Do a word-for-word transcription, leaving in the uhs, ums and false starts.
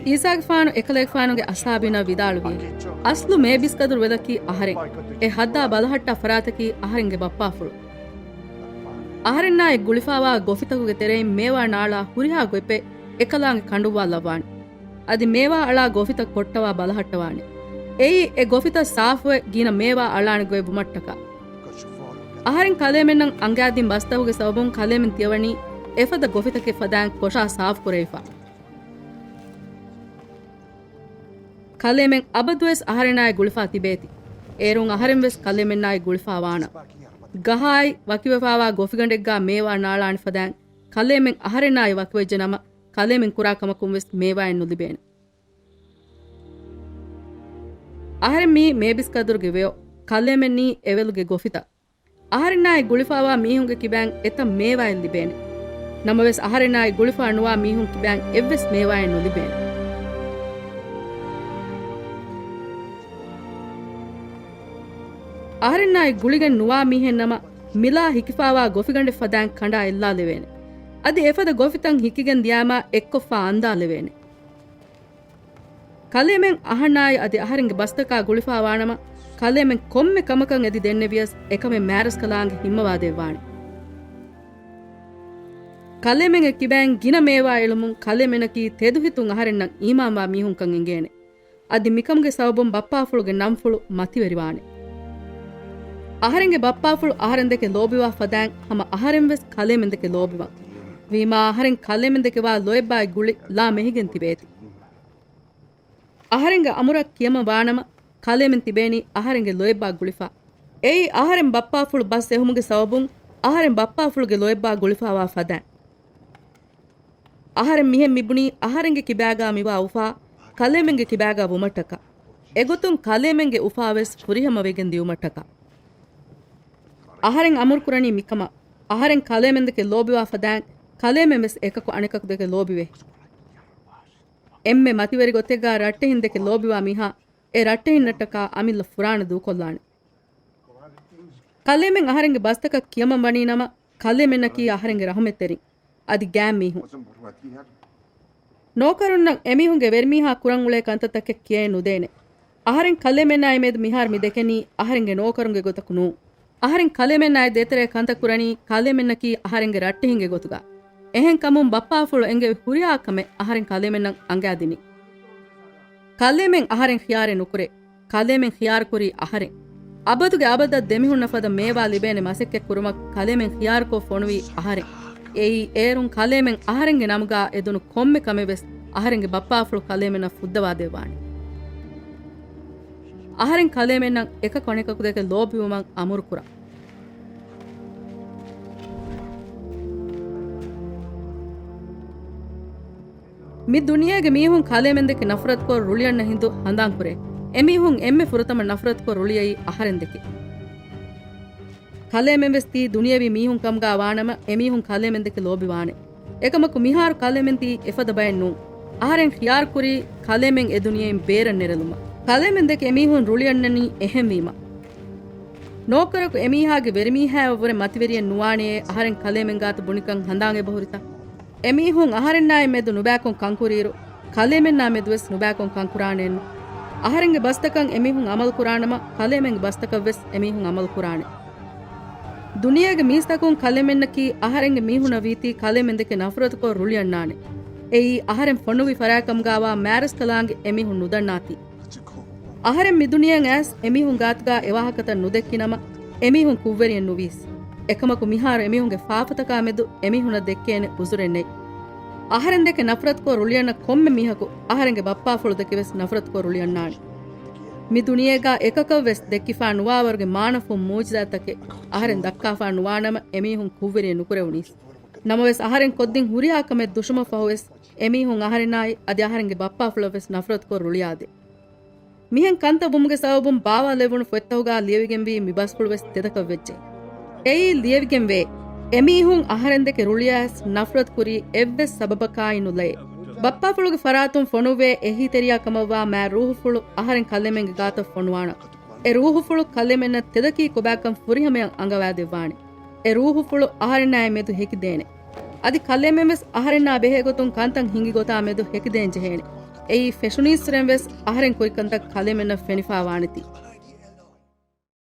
އީސާގެފާނު އެކަލޭގެފާނުގެ އަޞްޙާބީންނަށް ވިދާޅުވީ، އަސްލު މޭބިސްގަދުރު ވެލަކީ އަހަރެން. އެ ހައްދާ ބަލަހައްޓާ ފަރާތަކީ އަހަރެންގެ ބައްޕާފުޅު. އަހަރެންނާއި ގުޅިފާވާ ގޮފިތަކުގެ ތެރެއިން މޭވާ ނާޅާ ހުރިހާ ގޮތްޕެއް އެކަލާނގެ ކަނޑުއްވާލައްވާނެ. އަދި މޭވާ އަޅާ ގޮފިތައް ކޮށްޓަވާ ބަލަހައްޓަވާނެ. އެއީ އެ ގޮފިތައް ސާފުވެ ގިނަ މޭވާ އަޅާނެ ގޮތް ވުމަށްޓަކާ. އަހަރެން ކަލޭމެންނަށް އަނގައިދިން ބަސްތަކުގެ ސަބަބުން ކަލޭމެން ތިޔަވަނީ އެފަދަ ގޮފިތަކެއް ފަދައިން ކޮށާ ސާފުކުރެވިފަ. ކަލޭމެން އަބަދުވެސް އަހަރެނާއި ގުޅިފާ ތިބޭތި. އޭރުން އަހަރެން ވެސް ކަލޭމެންނާއި ގުޅިފާ ވާނަ. ގަހާއި ވަކިވެފާވާ ގޮފިގަނޑެއްގާ މޭވާ ނާޅާނެ ފަދައިން ކަލޭމެން އަހަރެނާއި ވަކިވެއްޖެ ނަމަ، ކަލޭމެން ކުރާ ކަމަކުން ވެސް މޭވާއެއް ނުލިބޭނެ. އަހަރެން މީ މޭބިސްގަދުރުގެ ވެޔޮ، ކަލޭމެންނީ އެވެލުގެ ގޮފިތައް. އަހަރެންނާއި ގުޅިފާވާ މީހުންގެ ކިބައިން އެތައް މޭވާއެއް ލިބޭނެ. ނަމަވެސް އަހަރެންނާއި ގުޅިފާ ނުވާ މީހުން ކިބައިން އެއްވެސް މޭވާއެއް ނުލިބޭނެ. އަހަރެންނާއި ގުޅިގެން ނުވާ މީހެއް ނަމަ، މިލާ ހިކިފާވާ ގޮފިގަނޑެއް ފަދައިން ކަނޑާ އެއްލާލެވޭނެ. އަދި އެފަދަ ގޮފިތައް ހިކިގެން ދިޔާމާ އެއްކޮށްފާ އަންދާލެވޭނެ. ކަލޭމެން އަހަންނާއި އަދި އަހަރެންގެ ބަސްތަކާ ގުޅިފާ ވާނަމަ، ކަލޭމެން ކޮންމެ ކަމަކަށް އެދި ދެންނެވިޔަސް އެކަމެއް މާރަސްކަލާނގެ ހިންމަވާދެއްވާނެ. ކަލޭމެންގެ ކިބައިން ގިނަ މޭވާ އެޅުމުން ކަލޭމެނަކީ ތެދުހިތުން އަހަރެންނަށް އީމާންވާ މީހުންކަން އެނގޭނެ. އަދި މިކަމުގެ ސަބަބުން ބައްޕާފުޅުގެ ނަންފުޅު މަތިވެރިވާނެ. އަހަރެންގެ ބައްޕާފުޅު އަހަރެންދެކެ ލޯބިވާ ފަދައިން ހަމަ އަހަރެން ވެސް ކަލޭމެންދެކެ ލޯބިވަން. ވީމާ އަހަރެން ކަލޭމެންދެކެ ވާ ލޯތްބާއި ގުޅި ލާ މެހިގެން ތިބޭތި. އަހަރެންގެ އަމުރަށް ކިޔަމަން ވާނަމަ، ކަލޭމެން ތިބޭނީ އަހަރެންގެ ލޯތްބާ ގުޅިފާ. އެއީ އަހަރެން ބައްޕާފުޅު ބަސް އެހުމުގެ ސަބަބުން އަހަރެން ބައްޕާފުޅުގެ ލޯތްބާ ގުޅިފާވާ ފަދައިން. އަހަރެން މިހެން މިބުނީ އަހަރެންގެ ކިބާގާ މިވާ އުފާ ކަލޭމެންގެ ކިބާގާ ވުމަށްޓަކާ. އެގޮތުން ކަލޭމެންގެ އުފާވެސް ފުރިހަމަވެގެން ދިޔުމަށްޓަކާ. އަހަރެން އަމުރުކުރަނީ މިކަމަށް. އަހަރެން ކަލޭމެންދެކެ ލޯބިވާ ފަދައިން ކަލޭމެން ވެސް އެކަކު އަނެކަކުދެކެ ލޯބިވޭ. އެންމެ މަތިވެރި ގޮތެއްގާ ރައްޓެހިންދެކެ ލޯބިވާ މީހާ އެ ރައްޓެހިންނަށްޓަކާ އަމިއްލަ ފުރާނަ ދޫކޮށްލާނެ. ކަލޭމެން އަހަރެންގެ ބަސްތަކަށް ކިޔަމަން ވަނީ ނަމަ، ކަލޭމެންނަކީ އަހަރެންގެ ރަހުމަތްތެރިން. އަދި ގާތް މީހުން. ނޯކަރުންނަށް އެމީހުންގެ ވެރިމީހާ ކުރަން އުޅޭ ކަންތައްތަކެއް ކިޔައެއް ނުދޭނެ. އަހަރެން ކަލޭމެންނާއި މެދު މިހާރު މި ދެކެނީ އަހަރެންގެ ނޯކަރުންގެ ގޮތަކު ނޫން. އަހަރެން ކަލޭމެންނާއި ދޭތެރޭ ކަންތައް ކުރަނީ ކަލޭމެންނަކީ އަހަރެންގެ ރައްޓެހިންގެ ގޮތުގަ. އެހެންކަމުން ބައްޕާފުޅު އެންގެވި ހުރިހާ ކަމެއް އަހަރެން ކަލޭމެންނަށް އަނގައިދިނީ. ކަލޭމެން އަހަރެން ޚިޔާރެއް ނުކުރޭ. ކަލޭމެން ޚިޔާރުކުރީ އަހަރެން. އަބަދުގެ އަބަދަށް ދެމިހުންނަށް ފަދަ މޭވާ ލިބޭނެ މަސައްކަތް ކުރުމަށް ކަލޭމެން ޚިޔާރުކޮށް ފޮނުވީ އަހަރެން. އެއީ އޭރުން ކަލޭމެން އަހަރެންގެ ނަމުގާ އެދުނު ކޮންމެ ކަމެއް ވެސް އަހަރެންގެ ބައްޕާފުޅު ކަލޭމެންނަށް ފުއްދަވާދެއްވާނެ. އަހަރެން ކަލޭމެންނަށް އެކަކު އަނެކަކުދެކެ ލޯބިވުމަށް އަމުރުކުރަން. މި ދުނިޔޭގެ މީހުން ކަލޭމެންދެކެ ނަފްރަތުކޮށް ރުޅިއަންނަ ހިނދު ހަނދާންކުރޭ. އެމީހުން އެންމެ ފުރަތަމަ ނަފްރަތުކޮށް ރުޅިއައީ އަހަރެންދެކެ. ކަލޭމެން ވެސް ތީ ދުނިޔެވީ މީހުން ކަމުގާ ވާނަމަ، އެމީހުން ކަލޭމެންދެކެ ލޯބިވާނެ. އެކަމަކު މިހާރު ކަލޭމެން ތީ އެފަދަ ބައެއް ނޫން. އަހަރެން ޚިޔާރުކުރީ ކަލޭމެން އެ ދުނިޔެއިން ބޭރަށް ނެރެލުމަށް. ކަލޭމެންދެކެ އެމީހުން ރުޅިއަންނަނީ އެހެންވީމަ. ނޯކަރަކު އެމީހާގެ ވެރިމީހާއަށްވުރެ މަތިވެރިއެއް ނުވާނެޔޭ އަހަރެން ކަލޭމެން ގާތު ބުނިކަން ހަނދާން އެބަހުރިތަ؟ އެމީހުން އަހަރެންނާއި މެދު ނުބައިކޮން ކަންކުރިއިރު، ކަލޭމެންނާ މެދުވެސް ނުބައިކޮން ކަންކުރާނެއެއްނު. އަހަރެންގެ ބަސްތަކަށް އެމީހުން އަމަލު ކުރާނަމަ، ކަލޭމެންގެ ބަސްތަކަށްވެސް އެމީހުން އަމަލު ކުރާނެ. ދުނިޔޭގެ މީސްތަކުން ކަލޭމެންނަކީ އަހަރެންގެ މީހުނަށް ވީތީ ކަލޭމެންދެކެ ނަފްރަތުކޮށް ރުޅިއަންނާނެ. އެއީ އަހަރެން ފޮނުވި ފަރާތްކަމުގާވާ މާރަސްކަލާނގެ އެމީހުން ނުދަންނާތީ. އަހަރެން މި ދުނިޔެއަށް އައިސް އެމީހުން ގާތުގާ އެވާހަކަތައް ނުދެއްކިނަމަ، އެމީހުން ކުށްވެރިއެއް ނުވީސް. އެކަމަކު މިހާރު އެމީހުންގެ ފާފަތަކާ މެދު އެމީހުނަށް ދެއްކޭނެ އުޒުރެއް ނެތް. އަހަރެންދެކެ ނަފްރަތުކޮށް ރުޅިއަންނަ ކޮންމެ މީހަކު އަހަރެންގެ ބައްޕާފުޅުދެކެ ވެސް ނަފްރަތުކޮށް ރުޅިއަންނާނެ. މި ދުނިޔޭގާ އެކަކަށް ވެސް ދެއްކިފާ ނުވާވަރުގެ މާނަފުން މުޢުޖިޒާތަކެއް އަހަރެން ދައްކާފާ ނުވާނަމަ، އެމީހުން ކުށްވެރިއެއް ނުކުރެވުނީސް. ނަމަވެސް އަހަރެން ކޮށްދިން ހުރިހާ ކަމެއް ދުށުމަށްފަހުވެސް އެމީހުން އަހަރެނާއި އަދި އަހަރެންގެ ބައްޕާފުޅަށްވެސް ނަފްރަތުކޮށް ރުޅިއާދޭ. މިހެން ކަންތައް ވުމުގެ ސަބަބުން ބާވާލެވުނު ފޮތްތަކުގާ ލިޔެވިގެންވީ މި ބަސްފުޅުވެސް ތެދަކަށްވެއްޖެ. އެއީ ލިޔެވިގެންވޭ، އެމީހުން އަހަރެންދެކެ ރުޅިއައިސް ނަފްރަތުކުރީ އެއްވެސް ސަބަބަކާއި ނުލައޭ. ބައްޕާފުޅުގެ ފަރާތުން ފޮނުއްވޭ އެހީތެރިޔާ ކަމަށްވާ މާތް ރޫހުފުޅު އަހަރެން ކަލޭމެންގެ ގާތަށް ފޮނުވާނަން. އެ ރޫހުފުޅު ކަލޭމެންނަށް ތެދަކީ ކޮބާކަން ފުރިހަމަޔަށް އަނގަވާދެއްވާނެ. އެ ރޫހުފުޅު އަހަރެންނާއި މެދު ހެކިދޭނެ. އަދި ކަލޭމެން ވެސް އަހަރެންނާ ބެހޭ ގޮތުން ކަންތައް ހިނގި ގޮތާ މެދު ހެކިދޭން ޖެހޭނެ. އެއީ ފެށުނީއްސުރެން ވެސް އަހަރެން ކުރި ކަންތައް ކަލޭމެންނަށް ފެނިފާ ވާނެތީ.